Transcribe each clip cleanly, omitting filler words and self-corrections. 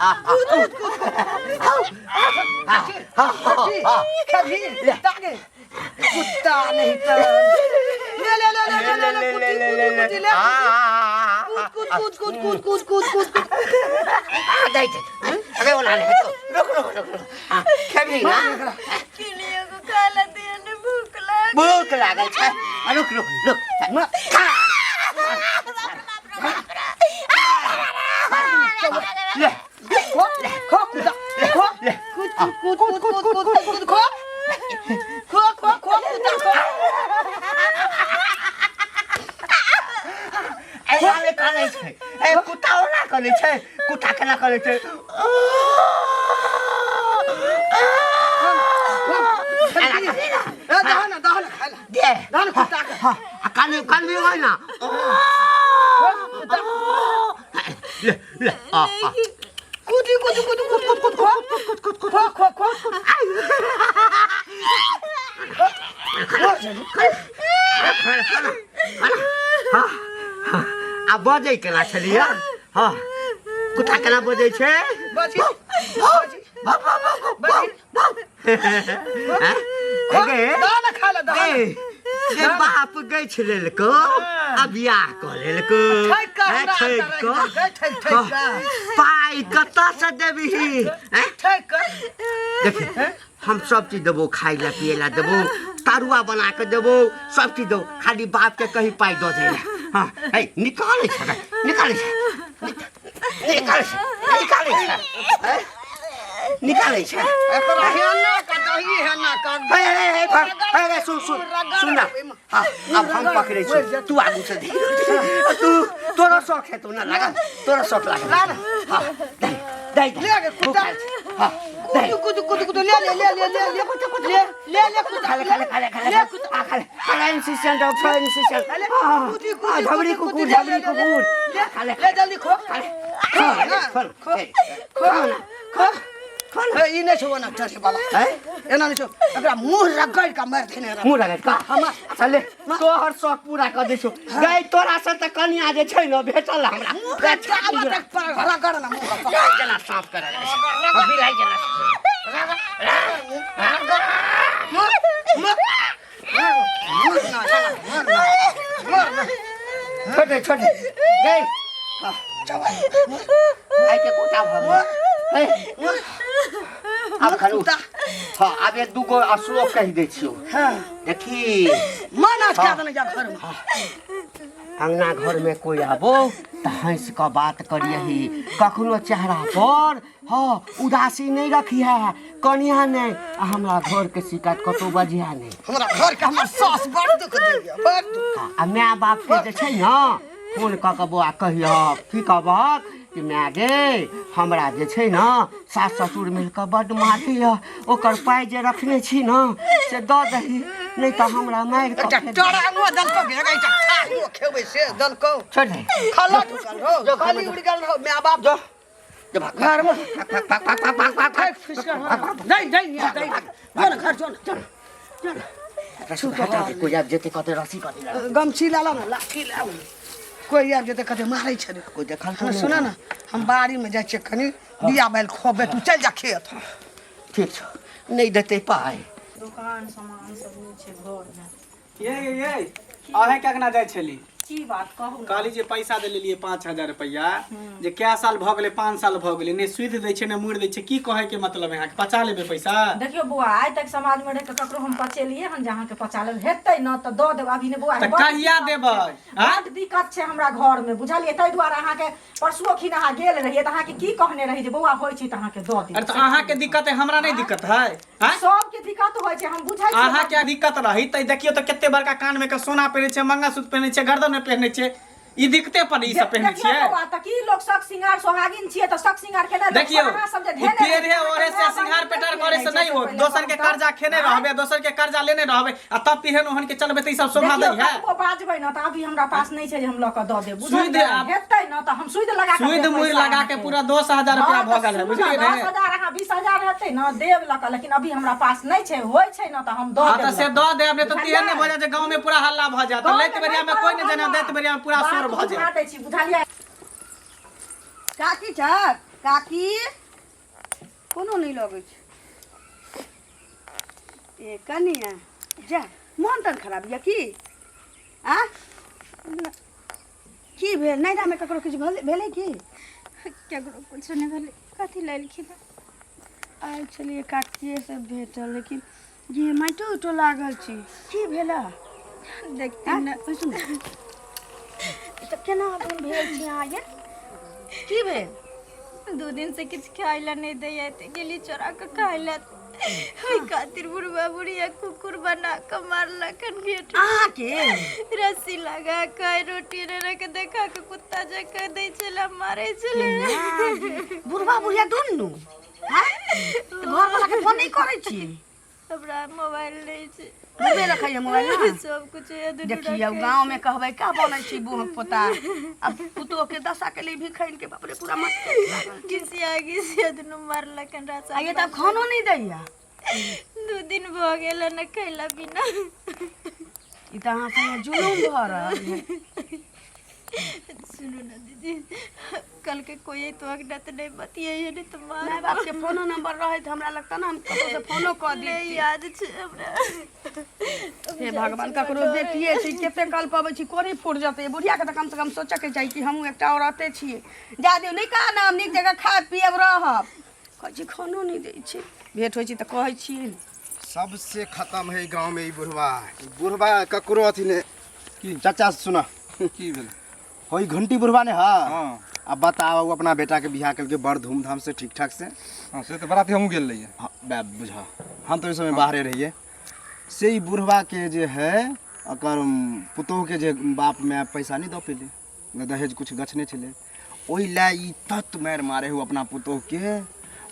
कूद कूद कूद खेबही तागे कुत्ता नहीं तो ले ले ले ले ले ले कुत्ती कुत्ती कुत्ती ले कूद कूद कूद कूद कूद कूद कूद कूद दै छै अरे ओना नहि हेतौ रुक रुक रुक रुक हाँ, खेबही ना किनियो को खाला दियो ने भूख लाग भूख लागल छै आ, रुक रुक रुक खा ले खो खो कुत्ता खो कूद कूद कूद कूद कूद कूद कूद खो खो खो खो कुत्ता खो ऐना नहि कनै छै ए कुत्ता ओना कनै छै कुत्ता केना कनै छै एना करै ना ए दहन दहन खाइ ला दे दहन कुत्ता के हाँ आ कान कान भी होइ ना खो कुत्ता ले ले आ आ कूदी कूद कूद कूद कूद कूद खो कुत कुत कुत खो खो खो आ बजै केना छलियै हँ कुत्ता केना बजै छै बजी बजी गे दाना खा ले दाना गे बाप गछि लेलको आ बियाह कऽ लेलको ठैक कऽ हमरा ठैक अंदर कऽ रहि गेल, ठैक, ठैक कऽ। पाइ कतऽसँ देबही आँय? ठैक कऽ देखी हम सब चीज देबो खाइ ला पिए ला देबो तरुआ बना के देबो सब चीज देबो खाली बाप के कहीं पाइ दऽ दे हाँ है निकालै छै निकालै छै निकालै छै निकालै छै हैं? निकालै छै एकरा हेना का दही हेना का हे हे हे हे हे हे सुन सुन सुन ना हाँ अब हम पकड़ै छी तू आगू से धीरे तू तोरा शौक है तू ना लागल तोरा शौक लागल हाँ दे दे दे ले गे कुत्ता हाँ दे कूद कूद कूद कूद ले ले ले ले ले ले ले ले ले कुत्ता खाले खाले खाले खाले ले कुत्ता आ खाले खाले एनसीसी डॉक्टर एनसीसी ले कूदी कूदी झबरी कुकुर झबरी कुकुर ले खाले ले जल्दी खो खाले खो खो खो खो खो खो खो ना ए, ई नहि छौ ओना चढ़े वाला हैं एना नहि छौ एकरा मुँह रगड़ि कऽ मारि देने रह मुँह रगड़ का अच्छा ले तोहर शौक पूरा कऽ दै छौ गई तोरा से तऽ कनिया जे छै ने भेटल हमरा मुँह तक रगड़ ना मुँह बिलाइ जेना साँप करऽ लगै छै। बिलाइ जेना छोटे छोटे गई आइ के कोटा भऽ गेल आब खन उठ हाँ आब एक दूगो श्लोक कहि दै छियौ देखी मन अटका देने जा घरमे अंगना घर में कोई आबो तऽ हंसि कऽ बात करियही कखनो चेहरा पर हाँ उदासी नहीं रखी है कनिया नहीं आ हमरा घर के शिकायत कतौ बजिया नहीं हमरा घर के हमर सास बड़ दुख दैया बड़ दुख आ माय बाप के जे छै ने फोन कऽ कऽ बौआ कहियक की कहबक कि माय गे हमरा जे छै ने सास ससुर मिल कऽ बड्ड मारैया ओकर पाइ जे रखने छी ने से दऽ दही नहि तऽ हमरा मारि कऽ एकटा फेर टरांगो दलको गे एकटा ठांगो खेबै से दलको छोड़ि दही खला ढुकल रहो खाली उड़ गेल रहो माय बाप जो जो भाग घर में भाग भाग भाग भाग भाग भाग भाग नहीं नहीं नहीं जो ना घर जो ना चल चल रस्सी हटा दे कोई आबि जेतै कहतै रस्सी कथी लए गमछी ला ला ना लाठी ला कोई आबि जेतै कहतै मारै छै रे कोई देखल हँ, सुन ने हम बाड़ी में जाइ छियै कनि बिया बैल खोबे तू चलि जा खेत ठीक छौ नहि देतै पाइ दोकान सामान सब नहि छै घरमे ये ये ये अहें के अंगना जाइ छली की बात कहू ने कहली जे पैसा दे लेलिए 5000 रुपया जे कै साल भऽ गेलै 5 साल भऽ गेलै ने सुधि दै छै ने मुड़ि दै छै की कहै के मतलब है अहाँके पचा लेबै पैसा देखियौ बौआ आइ तक समाज में रहि कऽ ककरो हम पचेलियै हन जे अहाँके पचा लेब हेतै ने तऽ दऽ देब अभी ने बौआ तऽ बड्ड कहिया दिक्कत देबै छै। आँय? बड्ड दिक्कत छै हमरा घर में बुझलियै ताहि दुआरे अहाँके परसुओ खिन अहाँ गेल रहियै तऽ अहाँके की कहने रही जे बौआ होइ छै तऽ अहाँके दऽ देब अरे तऽ अहाँके दिक्कत है हमरा नहि दिक्कत है आँय? सबके दिक्कत होइ छै हम बुझै छियै अहाँके दिक्कत रही तऽ देखियौ तऽ कते बड़का कान में के सोना पहिरै छै मंगलसूत्र पहिरै छै गर्दन में पहिरै छै ई दिक्कते पर ई सब पहिरै देखियौ छियै बौआ तऽ की लोक शक सिंगार सोहागिन छियै तऽ शक सिंगार केना लोक देखियौ अहाँ सब जे ई धेने पेड़ रही, है ओढ़े से अहाँके सिंगार माय पेटार बाप करे से नहि नहीं होत पहिले दोसर के कहू तऽ। कर्जा खेने रहबे दोसर के कर्जा लेने रहबे आ तब पिहन ओहन के चलबे तऽ ई सब शोभा देखियौ दै है कतबो बाजबै ने तऽ अभी हमरा पास नहि छै जे हम लऽ कऽ दऽ देब सुइद बुझलियै आब- हेतै ने तऽ हम सुइद लगा कऽ सुइद देब मुइर पैसा लगा के अहाँके। पूरा 10,000 रुपया हँ, भऽ तऽ गेल है सुनू ने, बुझलियै ने 10,000 अहाँ 20,000 हेतै ने देब लऽ कऽ लेकिन अभी हमरा पास नहि छै होइ छै ने तऽ हम दऽ हाँ देब तऽ से लऽ कऽ। दऽ देब नहि तऽ तेहन नहि बुझलियै? भऽ जायत जे गाँव में पूरा हल्ला भऽ जायत गाँवमे लैत बेरिया में नहि कोई नहि करब जाने हल्ला। दैत बेरिया में पूरा शोर बात भऽ बुझा जायत दै छी बुझलियै काकी छथि काकी कोनो नहि लगै छै ए कनिया जा मोन तन खराब यऽ की आ की भेल नैहरामे ककरो किछु भेलै की केकरो कुछो नहि भेलै कथी लए एलखिन हँ? आयल छलियै काकिए से भेटल लेकिन ये माटो उटो लागल छी की भेला देखथिन ने बैसू ने ई तऽ केना अपन भेल छी अहाँ ये की भेल 2 दिन से किछु खाय लए नहि दैया तऽ गेली चोरा कऽ खाय लए। ओहि खातिर बुढ़वा बुढ़िया कुकुर बना कऽ मारलक हन गेट। अहाँके रस्सी लगा कऽ रोटी रे के देखा कऽ कुत्ता जकाँ दै छलै, मारै छलै। बुढ़वा बुढ़िया दुनू आँय? तऽ घरवला के फोन नहि करै छी? हमरा मोबाइल नहि छै। बुढ़बे रखैया मोबाइल ने? सब कुछ ये दुनू देखियौ रखै। गाँव में कहबै का बनै छी बुढ़ पोता अब पुतोह के दशा के लिए भी खैन के बाप रे पूरा मत घिसिया घिसिया दुनू मारलक हन रासा। आ ये तब खानो नहीं दैया? 2 दिन भऽ गेल हन खैला बिना। ई तऽ अहाँ संगे जुलुम भऽ रहल है। सुनू ने दीदी, कल के कोई तो अगना तो नहीं बतियाइए, नहीं तो मार। माय बाप के फोनो नंबर रहे तऽ हमरा लगता ना हम कतौ से फोनो कऽ दी। नहीं याद छै हमरा। हे भगवान, ककरो बेटिए छै, कते कल पबै छी, कोरी फूट जेतै बुढ़िया के। तऽ कम से कम सोचऽ के चाही कि हमहूँ एकटा औरते छियै। जा दियौ, नहि कहा नाम नीक जगह खायब पियब रहब। कहै छी खानो नहि दै छै। भेंट होइ छै तऽ कहै छियै ने। सबसे खत्म है गांव में ई बुढ़वा। ई बुढ़वा ककरो अथी ने की? चाचा सुना। की भेल? हो ई घंटी बुढ़वा ने है। हाँ। अब बताओ, वो अपना बेटा के बियाह करके बड़ धूमधाम से, ठीक ठाक से। हाँ, से तऽ बराती हमहूँ गेल रहियै। हाँ, बे बुझा, हम तो इस समय बाहरे रहिए। से ई बुढ़वा के जे है ओकर पुतोह के जे बाप में पैसा नहीं दऽ पेले, दहेज कुछ गछने छलै, ओहि लए ई तत मारि मारे हो अपना पुतोह के,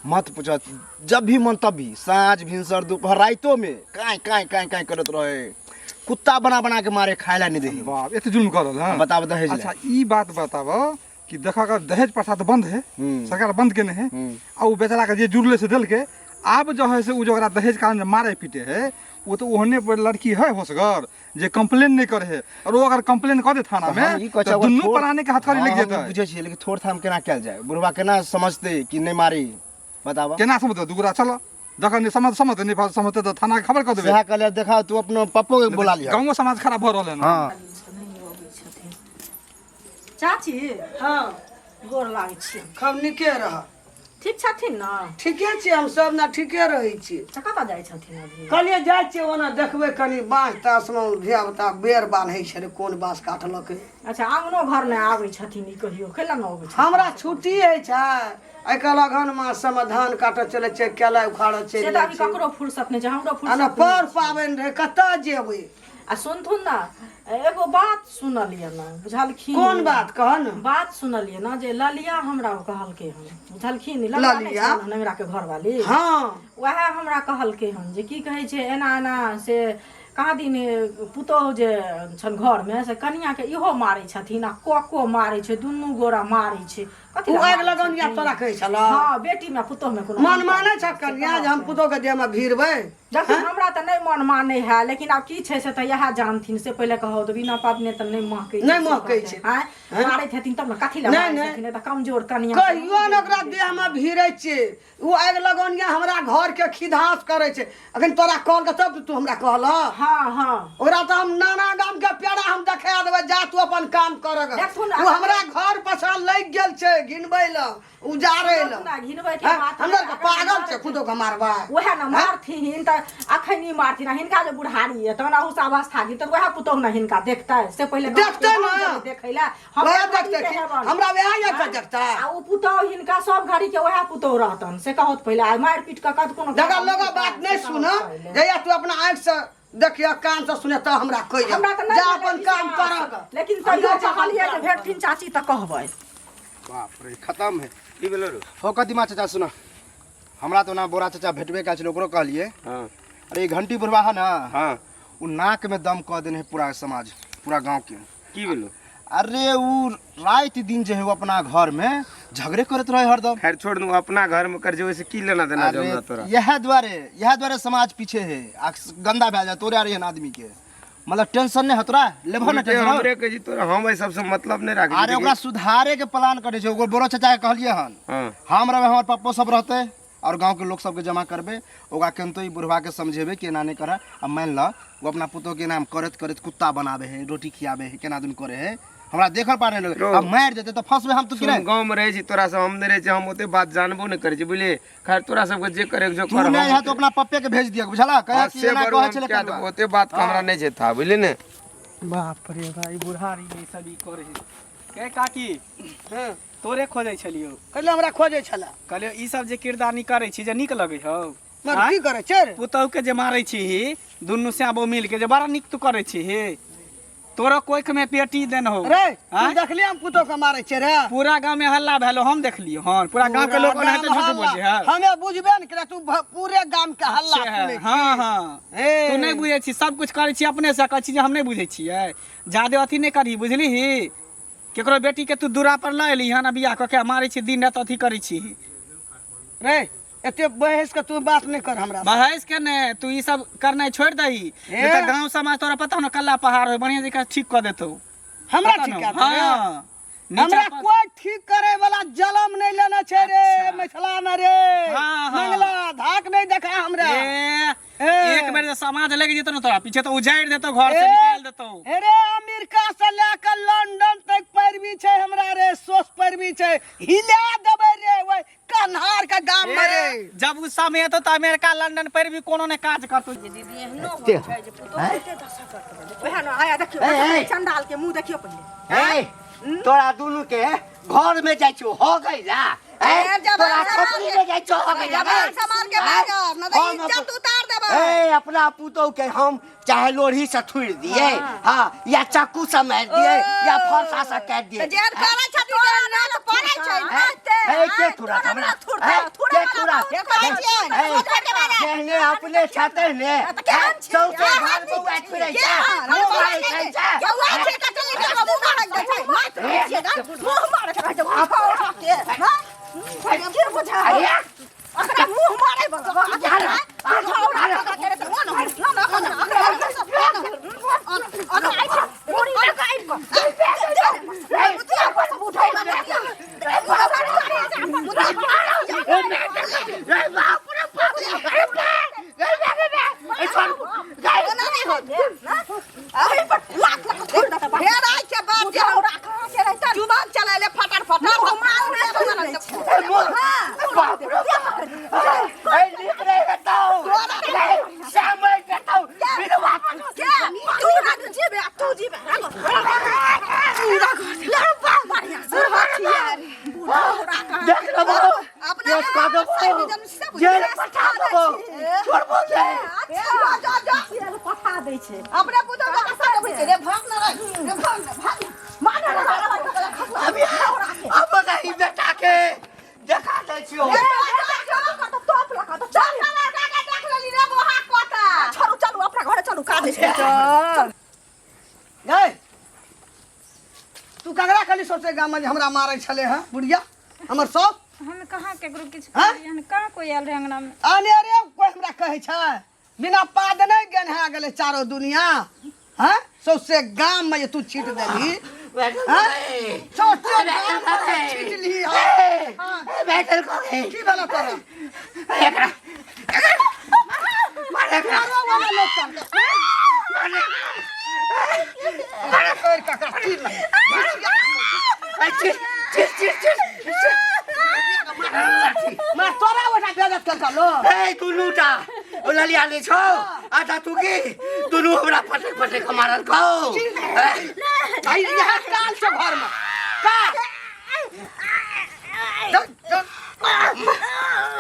मत पूछ। जब भी मन तब भी, साँझ भिनसर दोपहर राइतो में काँय काँय काँय काँय करत रहे, कुत्ता बना बना के मारे, खाए ला नहीं दे। बाप, एते जुल्म कर रहल हँ। बताब दहेज लए। अच्छा, ई बात बताब कि देखा कर दहेज प्रथा तऽ बंद है, सरकार बंद केने है। आ ओ बेचारा के जे जुड़ले से देलके। आब जो है से ओ जो ओकरा दहेज कारण मारे पीटे है, वो तो ओहने पर लड़की है होशगर जे कंप्लेन नहीं करे है। और वो अगर कंप्लेन कर दे थाना तऽ हम में ई कहै तऽ छियै, दुनू प्राणी के हथकड़ी हाँ, लग हम जेतै। बुझै छियै, लेकिन थोड़ थाम केना कयल जाय? बुढ़वा केना समझतै कि नहि मारी? बताबऽ। केना समझतै? दुगुरा चलो, जखन नहि समझ समझतै, नहि समझतै तऽ थाना के खबर कऽ देबै। सएह कहलियै, देखा तू अपनो पप्पो के बोला लिअ। गाँवो समाज खराब भऽ रहल है ने। हाँ। चाची। हाँ। गोर लागै छी। खूब नीके रह। ठीक छथिन ने? ठीके छियै हम सब ने, ठीके रहै छी। तऽ कतऽ जाइ छथिन अभी? कहलियै जाइ छियै ओना देखबै कनि बाँस तासमे, धिया पुता बेर बान्है छलै, कोन बाँस काटलकै। अच्छा, आङ्गनो घर नहि आबै छथिन ई कहियो? कैला नहि अबै छथिन? हमरा छुट्टी होइ छै आइ काल्हि अगहन मास सबमे, धान काटऽ चलै छै, केला उखाड़ऽ से चलि तऽ जाइ अभी छै। ककरो फुर्सत नहि छै, हमरो आ ने फुर्सत नहि पर छै। पाबनि रहै, कतऽ जेबै? आ सुनथुन ने, एगो बात सुनलियै ने, बुझलखिन? कोन बात, कह ने। बात सुनलियै ने जे ललिया हमरा कहलकै हन, बुझलखिन? ललिया नहि ललिया? छनि हमरा के घरवाली? हाँ। वएह हमरा कहलकै हन जे की कहै छै, एना एना से कहाँ दिन पुतोहु जे छनि घरमे से कनियाके इहो मारै छथिन आ कको मारै छै, दुनू गोरा मारै छै। कथी ओ लए आगि मारै लगन या छथिन? तोरा कहै छलौ? हँ, बेटीमे पुतोहुमे कोनो मन अन्तर मानै नहि छ छै, कनिया जे हम पुतोह के देहमे भिड़बै? देखियौ, हमरा तऽ नहि मन मानै है, लेकिन आब की छै से तऽ इएह जानथिन। से पहिले कहू तऽ बिना पाबने तऽ नहि महकै छै, नहि से महकै कहतै। छै। आँय, मारैत हेथिन तब ने? कथी लए नहि, मारै नहि। छथिन? तऽ कमजोर कनिया कहियो ने ओकरा देहमे भिड़ै छियै। ओ आगि लगौनिया हमरा घरके खिधास करै छै। अखन तोरा कहलकै तब तू हमरा कहलह? हँ हँ। ओकरा तऽ हम नाना गाम के पेड़ा हम देखा देबै। जा तू अपन काम कर। देखथुन। ओ हमरा घर पछा लागि गेल छै घिनबै लए, उजाड़ै लए। देखथुन ने, घिनबै के हैं? बात हमरा नहि, के पागल छै, खुदो के मारबै? वएह ने मारथिन तऽ अखन ई मारथिन आ हिनका जे बुढ़ारी यऽ तहन अहू से अवस्था गिर तऽ वएह पुतोहु ने हिनका देखतै। से पहिले कहू, देखतै हम ने। जेबै देखै लए, हम वएह घड़ी देखतै के कि हेबन। हमरा वएह आबि कऽ देखतै? आ ओ पुतोहु हिनका सब घड़ी के वएह पुतोहु रहतन, से कहत पहिले। आ मारि पीट कऽ कहत कोनो जगह लोग बात नहि से कहत सुन। पहिले। जहिया तू अपना आँखि से देखिय, कान से सुने, तऽ हमरा कहि। हमरा तऽ नहि जा भेलै अपन काम विश्वास, कर। लेकिन तैयो कहलियै जे भेटथिन चाची तऽ कहबै। बाप रे, खत्म है। की भेलो रो? हो कदीमा चाचा, सुना, हमरा तो ना बोरा चाचा भेटबे कयल छलै, ओकरो कहलियै। अरे ई घंटी बुढ़वा है ना, उ नाक में दम कऽ देने है पूरा समाज, पूरा गांव के। की भेलो? अरे उ राति दिन जे है वो अपना घर में झगड़े करत रहे हरदम। खैर छोड़ दू, अपना घर में कर जे ओहिसे की लेना देना अरे हमरा तोरा? यह द्वारे, यह द्वारे समाज पीछे है आ गंदा भए जाए तोरे आर एहन आदमी के। मतलब टेंशन नहीं हतरा लेबो ना उल्टे टेंशन हमरे के जी तोरा हम एहि सबसे मतलब नहि राखै अरे ओकरा सुधारे के प्लान करे छै ओकर बड़ो चाचा के कहलिए हन हां हम रहबै हमर पप्पो सब रहते और गांव के लोग सबके जमा करबे ओकरा केनतो ई बुढ़वा के समझेबे कि एना नहीं कर आ मान ल ओ अपना पुतोह के नाम करत करत कुत्ता बनाबे है रोटी खियाबे है केना दुन करे है हमरा देखल पार नहीं लगे रो। आ मारि देते तऽ फंसबे हम तो कि नहीं गाँव में रहै छी तोरा सब हम नहि रहै छी हम ओते बात जानबो नहि करै छी बुझलियै खैर तोरा सबके जे करे के छौ तू कर नहीं हम है तो अपना पप्पे के भेज दिया बुझला कहे हाँ, कि से एना बरू कहै हम छलै क्या कलुआ। देबो, ओते बात के हमरा नहि छै था बुझलियै ने बाप रे भाई बुढ़ारी ई सब ई करे है के काकी तोरे खोजै छलियौ कहले हमरा खोजै छला कहलियौ ई सब जे किरदानी करै छी जे नीक लगै हौ मर आँय? की करै छै रे? पुतहु के जे मारै छीही दुनू श्याबो मिल के जे बड़ा नीक तू करै छीही तोरो कोख में पेटी देन हो रे तू आँय? देखली हम पुतोह के मारै छै रे पूरा गांव में हल्ला भेलो हम देखलियो हन पूरा गांव के लोग ओनाहिते झूठ बोले है हमे बुझबे ने केला तू पूरे गाम के हल्ला से है, सुनै छी। हाँ हाँ ए। तू नहीं बुझै छी सब कुछ करै छी अपने से कहै छी जे हम नहीं बुझै छियै जादे अथी नहीं करही बुझलिही केकरो बेटी के तू दूरा पर लऽ एली हन आ बियाह कऽ के मारै छी दिन राति अथी करै छी रे एते बहस के तू बात नहीं कर हमरा से। बहस के ने तू ई सब करनाइ छोड़ि दही नहीं तऽ गांव समाज तोरा पता न कल्ला पहाड़ होय बढ़िया जकाँ ठीक कऽ देतौ हमरा पता ठीक न? कए देतौ रे? हाँ नीचा हमरा पर- कोई ठीक करे वाला जलम नहीं लेना छै रे मिथिला में रे हाँ, हाँ। मंगला धाक नहीं देखा हमरा ए, ए। एक बेर जे समाज लागि जेतौ ने तोरा पीछे तऽ उजाड़ि देतौ घर से ए। निकालि देतौ अरे अमेरिका से लेकर लंदन तक पैरवी छै हमरा रे सोच पैरवी छै हिला देबै रे ओहि कन्हार के गाम में रे जब उ समय एतौ तऽ अमेरिका लंदन पर भी कोनो ने काज करतौ दीदी एहनो होइ छै जे पुतोहु एते दशा करतै वएह ने आया देखियौ ए, ए। चंडाल के मुंह देखियौ पहिले ए तोरा दुनू के घर में जाइ छौ हो गइला ए ए, जबान तोरा संभाल खोपड़ी के- में जाइ छौ हो गइला जबान संभाल के बाजब, न तऽ हम इज्जत उतार देबै। ए अपना पुतोह के हम चाहे लोढ़ी से थुड़ि दिए हाँ या चाकू से मार दिए या फरसा से काट दिए तऽ जेहन करै छथिन तेहन नाच पड़ै छै नाचते ए के थुरा हमरा ए के थुरा के कहै छियै जेहने अपने छते ने सौंसे घर बौआ फिरै छै मोबाइल खाइ छै जुबान चला फटर फटर ए नीक नहि हेतौ श्याम हेतौ बिरवा देख लेबो केस कऽ देबो जेल पठा देबो छोड़बो नहि पठा दै छै अपने पुतोह के आशा देबै छै रे भाग न रे रे भाग न भाग मार न अभी अब नहीं बेटा के देखा दै छियौ छोड़ू चलू अपना घरे चलू काज छै गए तू ककरा खाली सोचे गाम में जे हमरा मारै छले हँ बुढ़िया हमर सब हम कहाँ केकरो किछु हाँ? कहलियै हन कहाँ कोई आयल रहै अंगना में आने रे कोई हमरा कहै छै बिना पाद नहि गेन्हा गेलै चारो दुनिया हँ सौसे गाम में जे तू छीट देलही हँ सौसे गाम में जे छीटलही हँ बैठल को की भेल तोरा एकरा मारे एकरा मारो वाला लोक सब। मारे तोड़ ककरा चीर लगे। ए चिर चिर चिर चिर मार तोरा ओटा बेइज्जत कर लो ए दुनूटा ओ ललिया ले छौ आधा तू की दुनू हमरा पटक पटक के मारल कौ भाई यहाँ काल छौ घर में काल